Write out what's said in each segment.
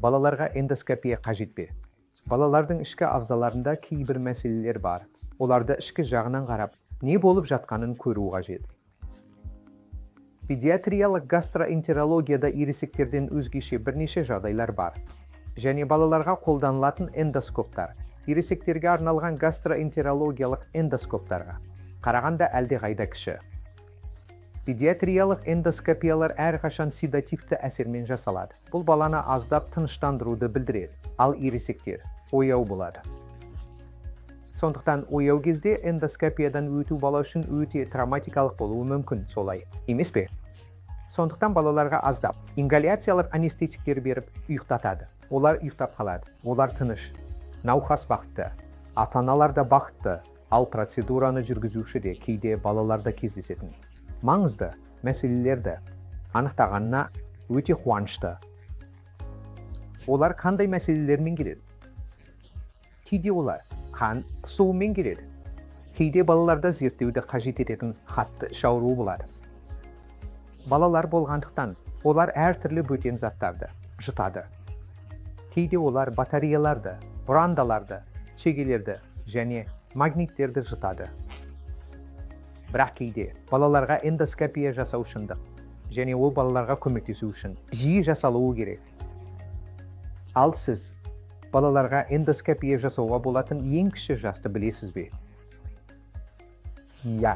Балаларға эндоскопия қажет пе? Балалардың ішкі ағзаларында кейбір мәселелер бар. Оларды ішкі жағынан қарап, не болып жатқанын көру қажет. Педиатриялық гастроэнтерологияда ересектерден өзгеше бірнеше жағдайлар бар. Және балаларға қолданылатын эндоскоптар ересектерге арналған гастроэнтерологиялық эндоскоптарға қарағанда әлдеқайда кіші. Педиатриялық эндоскопиялар әрқашан седативті әсермен жасалады. Бұл баланы аздап тыныштандыруды білдіреді, ал ересектер ояу болады. Сондықтан ояу кезде эндоскопиядан өту бала үшін өте травматикалық болуы мүмкін, солай емес пе? Сондықтан балаларға аздап ингаляциялық анестетиктер беріп ұйықтатады. Олар ұйықтап қалады, олар тыныш. Науқас бақытты, ата-аналар да бақытты, ал процедураны жүргізуші де кейде балаларда кездесетін маңызды мәселелерді анықтағанына өте қуанышты. Олар қандай мәселелермен келеді? Кейде олар қан құсуымен келеді. Кейде балаларда зерттеуді қажет ететін қатты іш ауруы болады. Балалар болғандықтан, олар әртүрлі бөтен заттарды жұтады. Кейде олар батареяларды, бұрандаларды, шегелерді және магниттерді жұтады. Бірақ кейде балаларға эндоскопия жасау шындық және ол балаларға көмектесу үшін жиі жасалуы керек. Ал сіз балаларға эндоскопия жасауға болатын ең кіші жасты білесіз бе? Иә.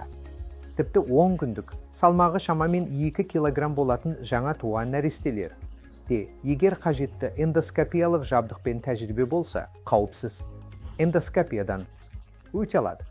Тіпті 10 күндік, салмағы шамамен 2 килограмм болатын жаңа туған нәрестелер де, егер қажетті эндоскопиялық жабдықпен тәжірибе болса, қауіпсіз эндоскопиядан өте алады.